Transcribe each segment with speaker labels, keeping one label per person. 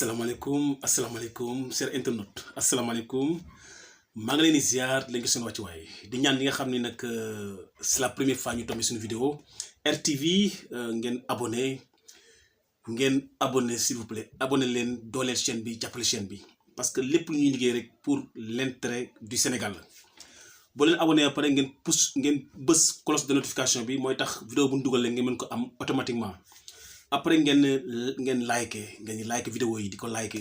Speaker 1: asalaamaaleykum cher internet asalaamaaleykum maa ngi leen di ziar di leen gis seen wàccuwaay di ñaan ñi nga xam ne nag c'est la première fois ñu tombé suñu vidéo RTV ngeen abonné s'il vous plaît abonné leen dooleel chaîne bi jàppale chaîne bi parce que lépp lu ñuy liggéey rek pour l'intérêt du Sénégal la boo leen abonné ba pare ngeen bës cloche de notification bi mooy tax vidéo bu ñu dugal leen ngeen mën ko am automatiquement. Après ngeen like vidéo yi di ko like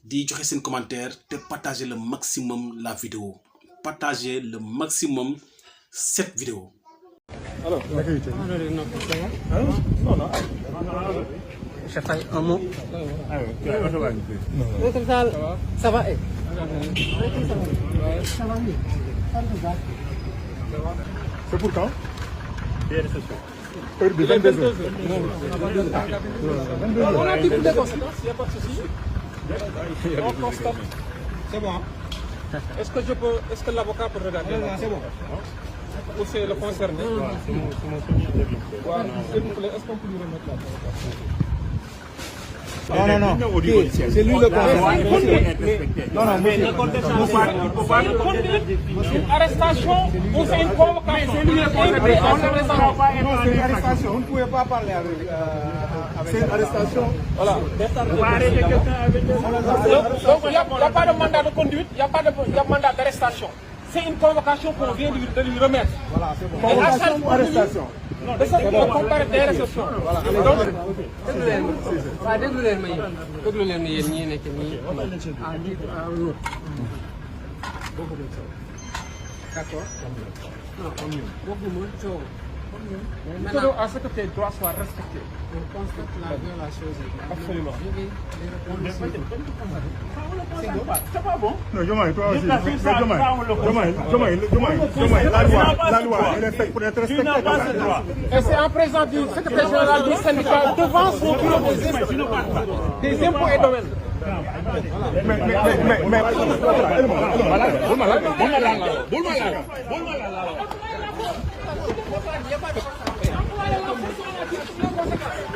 Speaker 1: di joxe seen commentaire te partager le maximum la vidéo partager le maximum cette vidéo.
Speaker 2: Alors,
Speaker 3: Je fais un mot. Ça va.
Speaker 2: c'est pour quand? Heure de 22h.
Speaker 3: On a dit pour les conséquences, il n'y a pas de souci. On constate. C'est bon. Est-ce que l'avocat peut regarder? C'est bon. Ou c'est le concerné?
Speaker 2: C'est mon premier avis.
Speaker 3: S'il vous plaît, est-ce qu'on peut lui remettre là?
Speaker 2: Non. C'est lui le concerné. Non, mais
Speaker 3: Une arrestation ou c'est une convocation? C'est lui le concerné.
Speaker 2: non, c'est une arrestation. Vous ne pouvez pas parler avec. C'est une arrestation.
Speaker 3: Voilà. Donc il n'y a pas de mandat de conduite, il n'y a pas de mandat d'arrestation. C'est une convocation qu'on vient de lui remettre.
Speaker 2: Voilà, c'est bon. Convocation ou arrestation?
Speaker 3: De ça, il faut comparer des réceptions.
Speaker 4: déglu leen ma yéen ñii nekk nii d'accord
Speaker 3: Maintenant, à ce que tes droits soient respectés.
Speaker 4: on constate la violation des
Speaker 3: Absolument.
Speaker 2: C'est pas bon. Non, Diomaye, toi aussi. Diomaye, la loi, elle est faite pour être respectée.
Speaker 3: Et c'est en présence du secrétaire général du syndicat devant son bureau des impôts et domaines.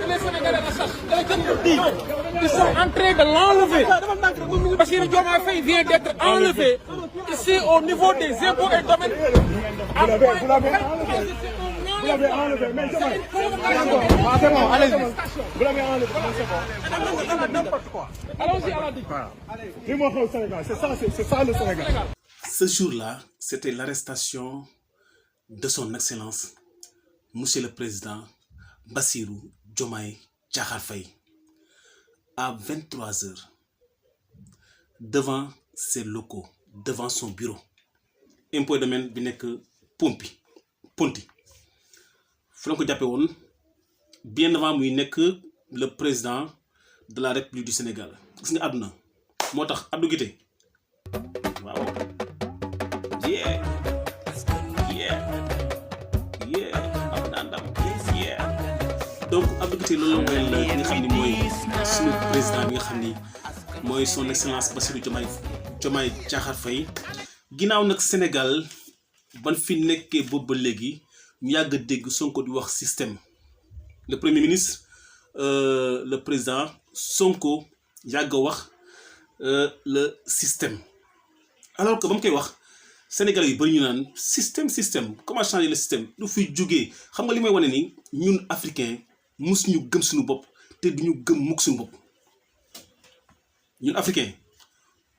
Speaker 3: Les Sénégalais la sachent. Ils sont en train de l'enlever. Parce que Diomaye Faye vient d'être enlevé ici au niveau des impôts et domaines.
Speaker 2: Vous l'avez enlevé, mais Diomaye. C'est bon, allez-y. Vous l'avez enlevé, c'est bon.
Speaker 3: N'importe quoi. Allons-y à la digue.
Speaker 2: Dis-moi au Sénégal, c'est ça le Sénégal.
Speaker 1: Ce jour-là, c'était l'arrestation de son excellence monsieur le président Bassirou Diomaye Diakhar Faye à 23h devant ses locaux, devant son bureau. Impôt domaine bi nekk Ponty fu la ko jàppe woon bien avant muy nekk le président de la République du Sénégal. Gis nga àdduna moo tax Abdou Guité waaw donc Abdou Guité loolu mooy la nga xam ni mooy suñu président bi nga xam ni mooy son excellence Bassirou Diomaye Diakhar Faye ginnaaw nag Sénégal ban fi nekkee boobu ba léegi ñu yàgg a dégg Sonko di wax système le premier ministre le président Sonko yàgg a wax le système alors que ba mu koy wax Sénégalais yu bari ñu naan système comment changer le système du fi jógee xam nga li may wane ni ñun africain mus ñu gëm suñu bopp te duñu gëm mukk suñu bopp ñun africain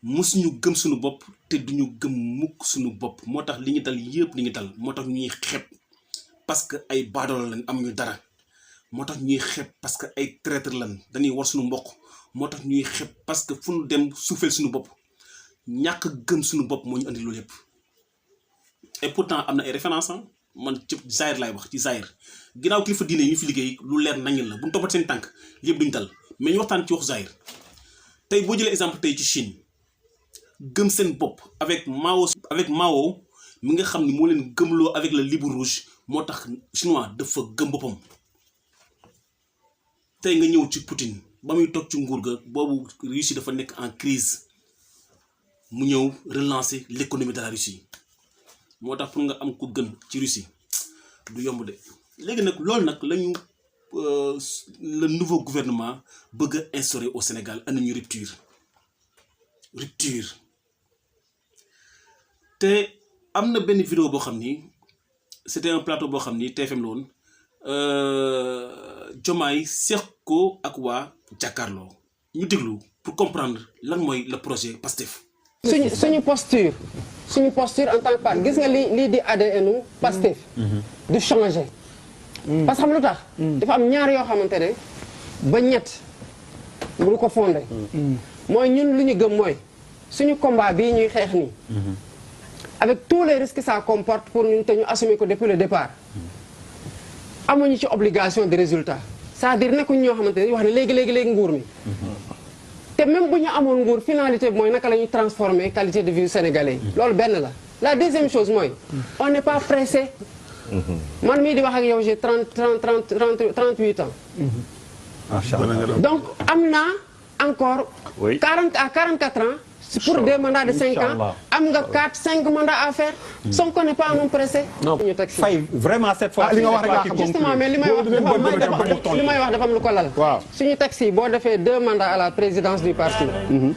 Speaker 1: mus ñu gëm suñu bopp te duñu gëm mukk suñu bopp moo tax li ñu dal yëpp li ñu dal moo tax ñuy xeeb parce que ay baadoolo lañ amuñu dara moo tax ñuy xeeb parce que ay traître lañ dañuy war suñu mbokk moo tax ñuy xeeb parce que fu ñu dem suufeel suñu bopp ñàkk gëm suñu bopp moo ñu andi loolu yëpp et pourtant am na ay références man ci Zaïre laay wax ci Zaïre ginnaaw kilifa diine yi ñu fi liggéey lu leer nañu la bu ñu toppat seen tànk yëpp duñ dal mais ñu waxtaan ci wax Zaïre tey boo jëlee exemple tey ci Chine gëm seen bopp avec Mao mi nga xam ni moo leen gëmloo avec le livre rouge moo tax chinois dafa gëm boppam tey nga ñëw ci Poutine ba muy toog ci nguur ga boobu Russie dafa nekk en crise mu ñëw relancer l'économie de la Russie moo tax pour nga am ko gën ci Russie du yomb de léegi nag loolu nag lañu le nouveau gouvernement bëgg a instaurer au Sénégal andi ñu rupture te am na benn vidéo boo xam ni c'était un plateau boo xam ni TFM la woon Diomaye seq ko ak waa Jakaarlo ñu déglu pour comprendre lan mooy le projet Pastef.
Speaker 4: suñu posture en tant que part gis nga lii di ADN Pastef du changer parce que xam lu tax dafa am ñaar yoo xamante ne ba ñett bu ko fondé mooy ñun lu ñu gëm mooy suñu combat bii ñuy xeex nii avec tous les risques que ça comporte pour ñun te ñu assumer ko depuis le départ amuñu ci obligation de résultat c'est-à-dire nekkuñu ñoo xamante ne wax ne léegi nguur mi te même bu ñu amoon nguur finalité bi mooy naka la ñuy transformer qualité de vie sénégalais loolu benn la deuxième chose mooy on n'est pas pressé man mii di wax ak yow j'ai 38 ans donc am naa encore 40 à 44 ans pour des mandats de 5 ans am nga 5 mandats à faire Sonko n'est pas un homme pressé ñu teg si
Speaker 5: fay vraiment cette fois
Speaker 2: li nga wax rek
Speaker 4: justement mais li may wax dafa am lu ko lal suñu taxi yi boo defee 2 mandats à la présidence du parti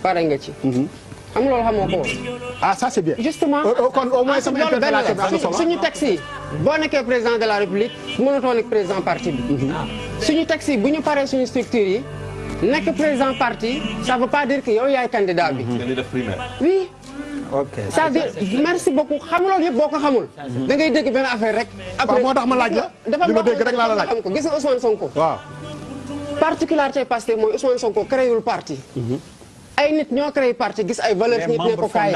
Speaker 4: pare nga ci xam nga loolu xamoo ko
Speaker 2: ah ça c'est bien
Speaker 4: justement
Speaker 2: kon au moins sama interpellation
Speaker 4: suñu taxi yi boo nekkee président de la république mënatoo nekk président parti bi suñu taxi yi bu ñu paree suñu structure yi nekk président parti ça veut pas dire que yow yaay candidat bi oui c'est-à-dire merci beaucoup xam loolu yëpp boo ko xamul da ngay dégg benn affaire rek après
Speaker 2: moo tax ma laaj la li ma dégg rek laa la laaj
Speaker 4: xam ko gis nga Ousmane Sonko
Speaker 2: waaw
Speaker 4: particularité Pastef mooy Ousmane Sonko créewul parti ay nit ñoo créé parti gis ay valeurs nit ne ko kaay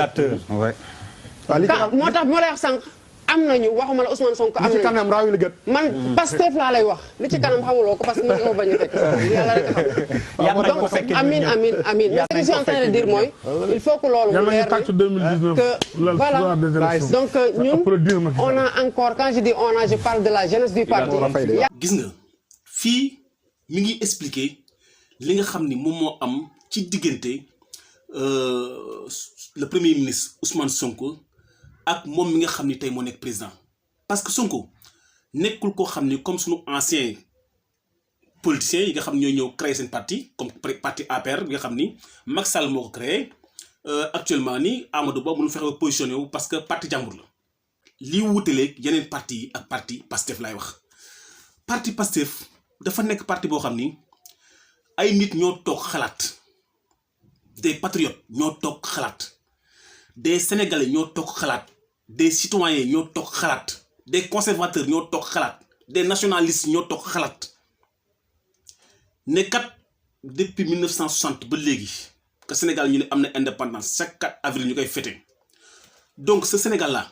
Speaker 4: moo tax moo lay wax sànq am nañu waxuma la Ousmane Sonko am nañu
Speaker 2: li ci kanam raaw yi la gët
Speaker 4: man Pastef laa lay wax li ci kanam xamuloo ko parce que mën nga bañ a fekk yàlla rek xam donc amin mais ce que je suis en train de dire mooy il faut que loolu mu leer que voilà donc ñun on a encore quand je dis on a je parle de la jeunesse du parti
Speaker 1: gis nga fii mi ngi expliquer li nga xam ni moom moo am ci diggante le premier ministre Ousmane Sonko ak moom mi nga xam ni tey moo nekk président parce que Sonko nekkul koo xam ni comme sunu ancien politiciens yi nga xam ñooy ñëw créer seen parti comme parti APR bi nga xam ni Macky Sall moo ko créé actuellement ni Amadou Ba mënul fexe ba positionné wu parce que parti jàmbur la lii wutaleeg yeneen parti yi ak parti Pastef laay wax parti Pastef dafa nekk parti boo xam ni ay nit ñoo toog xalaat des patriotes ñoo toog xalaat des sénégalais ñoo toog xalaat des citoyens ñoo toog xalaat des conservateurs ñoo toog xalaat des nationalistes ñoo toog xalaat ne kat depuis 1960 ba léegi que Sénégal ñu ne am na indépendance chaque 4 avril ñu koy fêter donc ce Sénégal là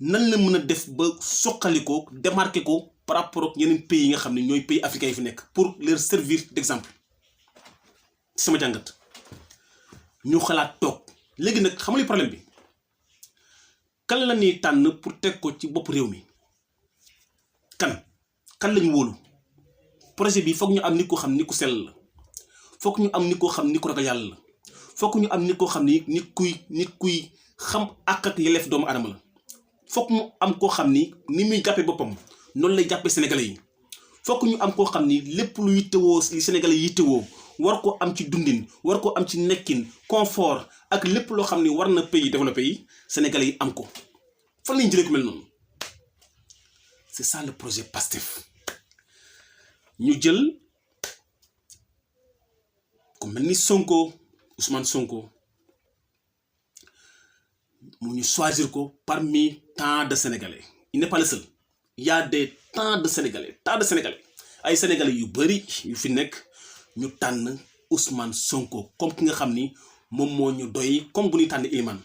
Speaker 1: nan la mën a def ba soqali ko démarquer ko par rapport ak yeneen pays yi nga xam ne ñooy pays africains yi fi nekk pour leur servir d'exemple sama jàngat ñu xalaat toog léegi nag xam nga li problème bi kan la ñuy tànn pour teg ko ci bopp réew mi kan lañu wóolu projet bi foog ñu am nit koo xam ni ku sell la foog ñu am nit koo xam ni ku ragal yàlla la foog ñu am nit koo xam ni nit kuy xam ak yelleef doomu adama la foog mu am koo xam ni muy jàppee boppam noonu lay jàppee sénégalais yi foog ñu am koo xam ni lépp lu yittewoo li sénégalais yittewoo war ko am ci dundin war ko am ci nekkin confort ak lépp loo xam ni war na pays développé yi sénégalais yi am ko fan lañu jëlee ku mel noonu c'est ça le projet Pastef ñu jël ku mel ni Sonko Ousmane Sonko mu ñu choisir ko parmi tant de sénégalais il n'est pas le seul il y a des tant de sénégalais ay sénégalais yu bari yu fi nekk ñu tànn Ousmane Sonko comme ki nga xam ni moom moo ñu doy comme bu ñuy tànn Iliman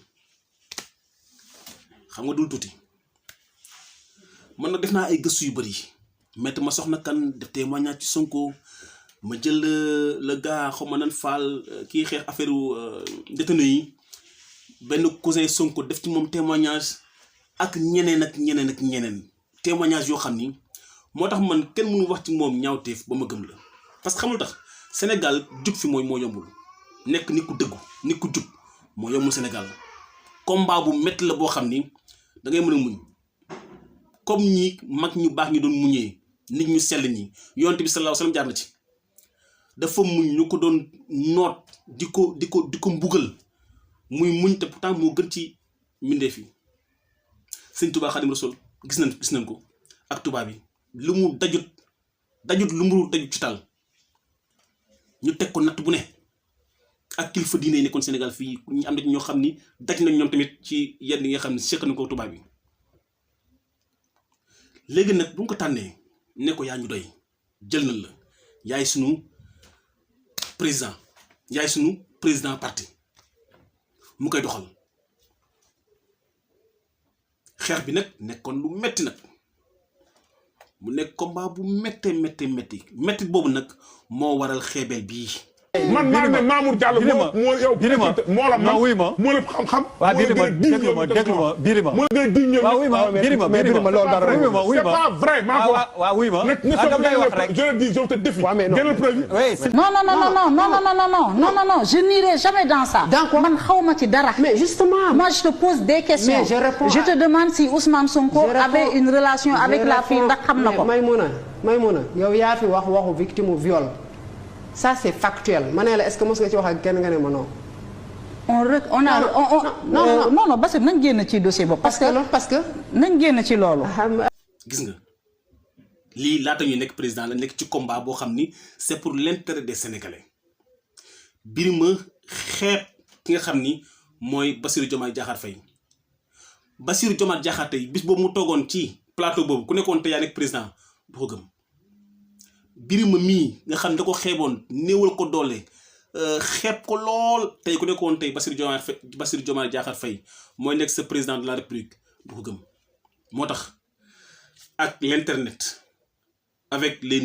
Speaker 1: xam nga dul tuuti man nag def naa ay gëstu yu bari mais ma soxna kan def témoignage ci Sonko ma jël le gars xaw ma nan faal kii xeex affaire détenu yi benn cousin Sonko def ci moom témoignage ak ñeneen témoignage yoo xam ni moo tax man kenn mënu wax ci moom ñaawteef ba ma gëm la parce que xamul tax Sénégal jub fi moo yombul nekk nit ku dëggu nit ku jub moo yombul Sénégal combat bu métti la boo xam ni da ngay mën a muñ comme ñi mag ñu baax ñu doon muñee nit ñu sell ñi yonent bi sallallahu alayhi wasallam jaar na ci dafa muñ ñu ko doon noot di ko mbugal muy muñ te pourtant moo gën ci mbindeef yi sëñ Tuubaa Xaadimu Rasuul gis nañ ko ak tubaab bi lu mu dajut lu mu dajut ci taal ñu teg ko natt bu ne ak kilifa diine yi nekkoon Sénégal fii ñu am na ñoo xam ni daj nañ ñoom tamit ci yenn yi nga xam ne seq na ko tubaab bi léegi nag bu nga ko tànnee ne ko yaa ñu doy jël nañ la yaay sunu président parti mu koy doxal xeex bi nag nekkoon lu metti nag mu nekk combat bu metti boobu nag moo waral xeebeel bii.
Speaker 2: man maa ne Mamour Diallo moo yow moo la man moo la xam-xam.
Speaker 5: waaw déglu ma Birima
Speaker 2: moo la gën a diñ ñëw.
Speaker 5: waaw wuy ma Birima loolu dara
Speaker 2: c'est pas vrai maa ko
Speaker 5: waaw wuy ma
Speaker 2: dama lay wax rek je le dis je te défie. gënal preuve.
Speaker 6: non je n'irai jamais dans ça. man xawma ci dara.
Speaker 4: mais justement
Speaker 6: moi je te pose des questions.
Speaker 4: mais je réponds
Speaker 6: je te demande si Ousmane Sonko avait une relation avec la fille ndax xam na ko.
Speaker 4: Maïmouna yow yaa fi waxu victime viol. Ça c'est factuel ma ne la est-ce que mos nga ci wax ak kenn nga ne ma non.
Speaker 6: non Bassir nañ génn ci dossier boobu. parce que nañ génn ci loolu.
Speaker 1: gis nga lii laata ñuy nekk président la nekk ci combat boo xam ni c'est pour l'intérêt des Sénégalais Birima xeeb ki nga xam ni mooy Bassirou Diomaye Diakhar Faye Bassirou Diomaye Diakhar tey bis boobu mu toogoon ci plateau boobu ku nekkoon te yaa nekk président du ko gëm. Birima mii nga xam ne da ko xeeboon néewal ko doole xeeb ko lool tey ku nekkoon tey Bassirou Diomaye Diakhar Faye mooy nekk sa président de la République du ko gëm moo tax ak l'internet avec la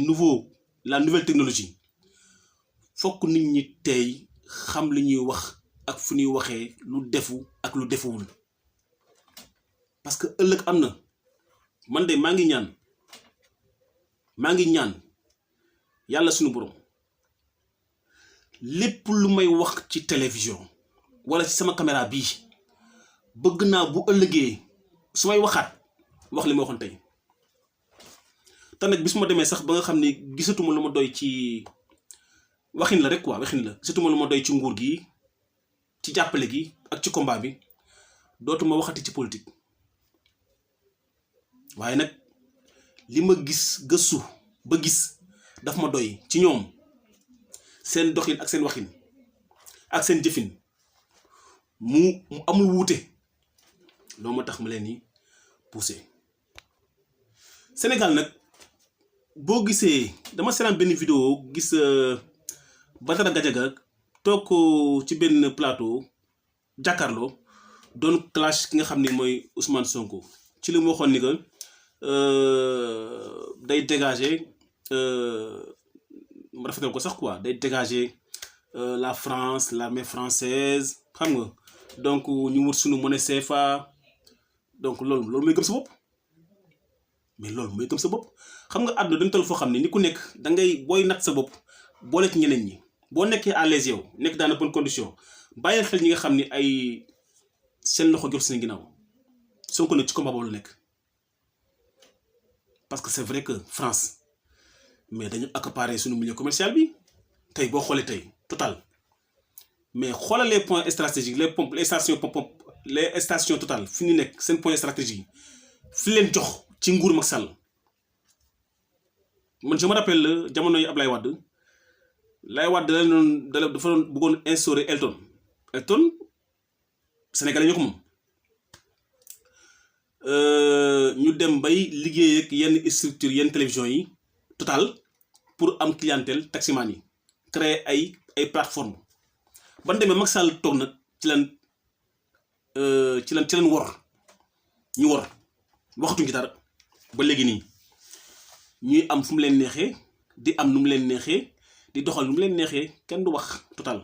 Speaker 1: nouvelle technologie fokk nit ñi tey xam li ñuy wax ak fu ñuy waxee lu defu ak lu defuwul parce que ëllëg am na man de maa ngi ñaan yàlla suñu borom lépp lu may wax ci télévision wala ci sama caméra bii bëgg naa bu ëllëgee su may wax li ma waxoon tey te nag bis ma demee sax ba nga xam ne gisatuma lu ma doy ci waxin la rek quoi waxin la gisatuma lu ma doy ci nguur gi ci jàppale gi ak ci combat bi dootuma waxati ci politique waaye nag li ma gëstu ba gis daf ma doy ci ñoom seen doxin ak seen waxin ak seen jëfin mu amul wuute loolu ma tax ma leen ni poussé Sénégal nag boo gisee dama seetaan benn vidéo gis Badara Gadiaga toog ci benn plateau jàkkaarloo doon clash ki nga xam ne mooy Ousmane Sonko ci li mu waxoon ni que day dégager ma rafetal ko sax quoi day dégager la France l'armée française xam nga donc ñu wut suñu monnaie CFA donc loolu mooy gëm sa bopp mais loolu mooy gëm sa bopp xam nga àdduna dañu toll foo xam ne ni ku nekk da ngay booy nat sa bopp boole ci ñeneen ñi boo nekkee à l'aise yow nekk dans de bonnes conditions bàyyi xel ñi nga xam ne ay seen loxo jot seen ginnaaw Sonko nag ci combat boobu la nekk parce que c'est vrai que France mais dañu accaparer suñu milieu commercial bi tey boo xoolee tey Total mais xoolal les points stratégiques les stations Total fi ñu nekk seen point stratégique fi leen jox ci nguur Macky Sall man je me rappelle jamono yi Ablaye Wade dafa doon bëggoon instaurer Elton Sénégalais ñoo ko moom ñu dem bay liggéey ak yenn structure yenn télévision yi Total pour am clientèle taximan yi créer ay plateforme ban demee Macky Sall toog nag ci leen ñu wor waxatuñ ci dara ba léegi nii ñuy am fu mu leen neexee di am nu mu leen neexee di doxal nu mu leen neexee kenn du wax Total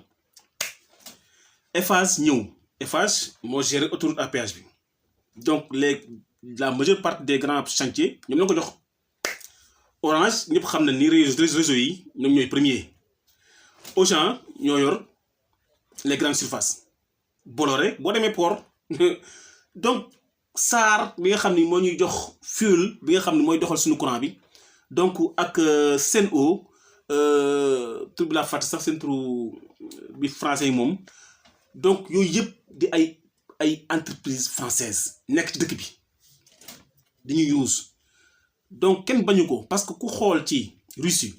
Speaker 1: Eiffage ñëw Eiffage moo géré autoroute à péage bi donc la majeure partie des grands chantiers ñoom ñoo ko jox Orange ñëpp xam na ni réseau yi ñoom ñooy premier Auchan ñoo yor les grandes surfaces Bolloré boo demee port donc SAR bi nga xam ni moo ñuy jox fuel bi nga xam ni mooy doxal suñu courant bi donc ak Sen'Eau tur bi laa fàtte sax seen turu bi français yi moom donc yooyu yëpp di ay entreprise française nekk ci dëkk bi dañuy use donc kenn bañu ko parce que ku xool ci Russie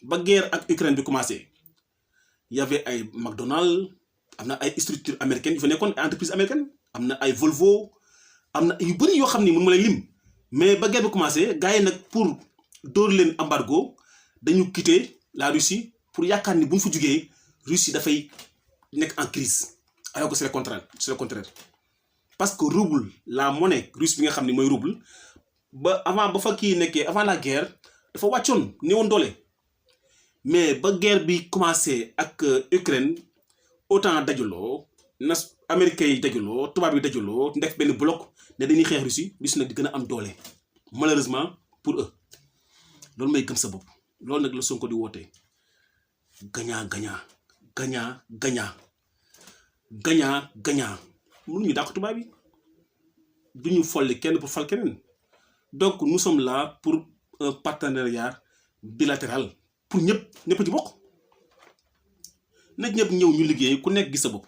Speaker 1: ba guerre ak Ukraine bi commencé y avait ay McDonald's am na ay structures américaines yu fa nekkoon ay entreprise américaine am na ay Volvo am na yu bëri yoo xam ni mun ma lay lim mais ba guerre bi commencé gars yi nag pour dóor leen embargo dañu quitter la Russie pour yaakaar ni bu ñu fa jugee Russie dafay nekk en crise alors que c'est le contraire parce que rouble la monnaie russe bi nga xam ni mooy rouble ba avant ba fa kii nekkee avant la guerre dafa wàccoon néewoon doole mais ba guerre bi commencé ak Ukraine autant dajaloo na américains yi dajaloo tubaab yi dajaloo def benn bloc ne dañuy xeex Russie nag di gën a am doole malheureusement pour eux loolu may gëm sa bopp loolu nag la Sonko di wootee gagnant mënuñu dàq tubaab yi duñu folli kenn pour fal keneen donc nous sommes là pour un partenariat bilatéral pour ñëpp ci bokk nag ñëpp ñëw ñu liggéey ku nekk gis sa bopp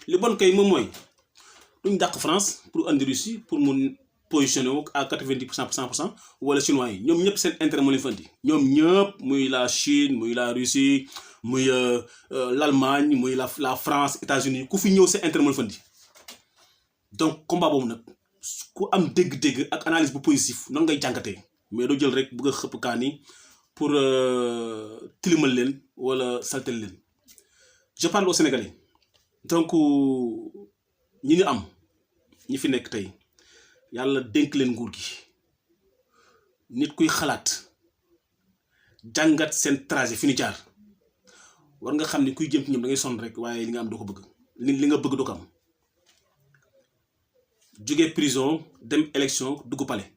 Speaker 1: li bon kay moom mooy duñ dàq France pour andi Russie pour mun positionné wu à 90% wala chinois yi ñoom ñëpp seen intérêt moo leen fa andi ñoom ñëpp muy la Chine muy la Russie muy l'Allemagne muy la France États-Unis ku fi ñëw seen intérêt moo leen fa andi donc combat boobu nag ku am dégg-dégg ak analyse bu positif noonu ngay jàngatee mais doo jël rek bëgg a xëpp kaani pour tilimal leen wala saltel leen je parle aux Sénégalais donc ñi ñu am ñi fi nekk tey yàlla dénk leen nguur gi nit kuy xalaat jàngat seen trajet fi ñu jaar war nga xam ni kuy jëm ci ñoom da ngay sonn rek waaye li nga am doo ko bëgg li nga bëgg doo ko am jóge prison dem élection dugg palais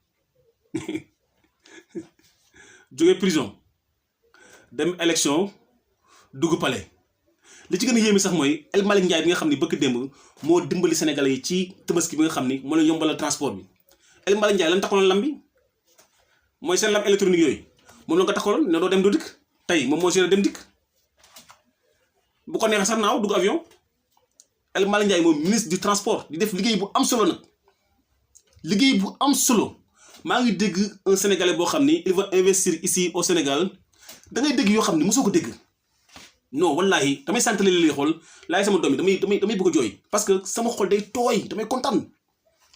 Speaker 1: jóge prison dem élection dugg palais li ci gën a yéeme sax mooy El Malick Ndiaye bi nga xam ni bëgg démb moo dimbali Sénégalais yi ci Tabaski bi nga xam ni moo leen yombalal transport bi El Malick Ndiaye lan taxaloon lam bi mooy seen lam électronique yooyu moom la nga taxaloon ne doo dem doo dikk tey moom moo géré dem dikk bu ko neexee sax naaw dugg avion El Malick Ndiaye moom ministre du transport di def liggéey bu am solo nag liggéey bu am solo maa ngi dégg un Sénégalais boo xam ni il va investir ici au Sénégal da ngay dégg yoo xam ni mosoo ko dégg non wallahi damay sant leen li xool laay sama doom yi damay bëgg a jooy parce que sama xol day tooy damay kontaan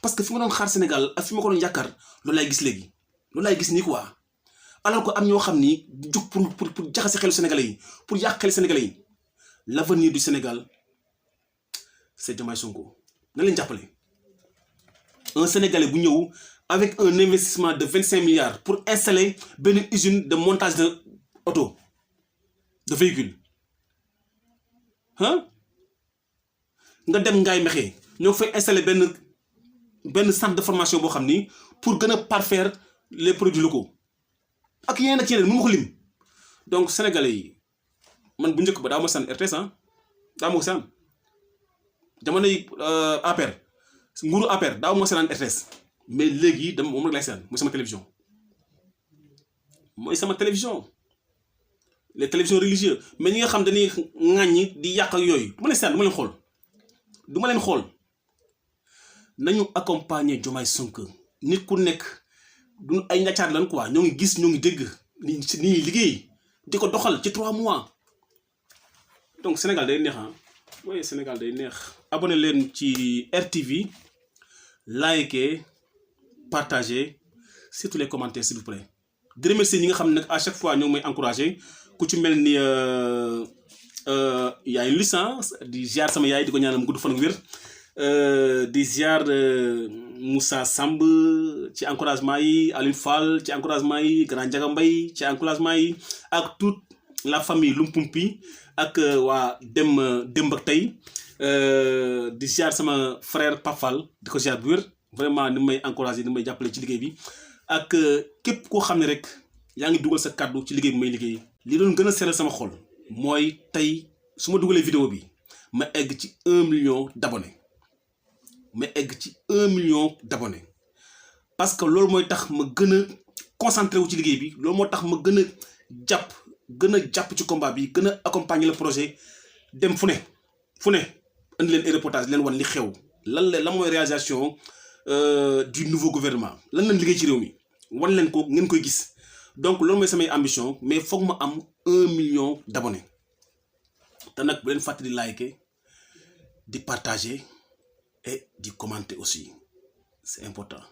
Speaker 1: parce que fi ma doon xaar Sénégal ak fi ma ko doon yaakaar loolu laay gis léegi loolu laay gis nii quoi alors que am ñoo xam ni jug pour jaxase xelu Sénégalais yi pour yàq xelu Sénégalais yi l'avenir du Sénégal c'est Diomaye Sonko na leen jàppale un Sénégalais bu ñëw avec un investissement de 25 milliards pour installer benn usine de montage de auto de véhicule nga dem Ngaye Mékhé ñoo fay installer benn centre de formation boo xam ni pour gën a parfaire les produits locaux ak yeneen ak yeneen mënu ma ko lim donc Sénégalais yi man bu njëkk ba daa ma sànn RTS daa ma ko sànn jamonoy APR nguuru APR daa ma sànn RTS mais léegi dama moom rek lay sànn mooy sama télévision les télévisions religieuses mais ñi nga xam dañuy ŋàññi di yàq ak yooyu du ma leen sànn du ma leen xool nañu accompagner Diomaye Sonko nit ku nekk du ay ñaccaar lan quoi ñoo ngi gis ñoo ngi dégg ni ñuy liggéey di ko doxal ci 3 mois donc Sénégal day neex oui Sénégal day neex abonné leen ci RTV likez partagez surtout les commentaires s'il vous plaît di remercier ñi nga xam ne nag à chaque fois ñoo may encouragé ku ci mel ni yaay licence di ziar sama yaay di ko ñaanal gudd fan ak wér di ziar Moussa Samb ci encouragement yi Aline Fall ci encouragement yi Grand Ndiaga Mbaye ci encouragement yi ak toute la famille Lumpumpi ak waa démb ak tey di ziar sama frère Pafal di ko ziar bu wér vraiment ni may encouragé ni may jàppale ci liggéey bi ak képp koo xam ne rek yaa ngi dugal sa kàddu ci liggéey bi may liggéey li doon gën a seral sama xol mooy tey su ma dugalee vidéo bi ma egg ci 1 million d'abonnés parce que loolu mooy tax ma gën a concentré wu ci liggéey bi loolu moo tax ma gën a jàpp ci combat bi gën a accompagner le projet dem fu ne indi leen ay reportage leen wan li xew lan mooy réalisation du nouveau gouvernement lan lañ liggéey ci réew mi wan leen ko ngeen koy gis donc loolu mooy samay ambition mais foog ma am 1 million d'abonnés te nag bu leen fàttali liker di partager et di commenter aussi c'est important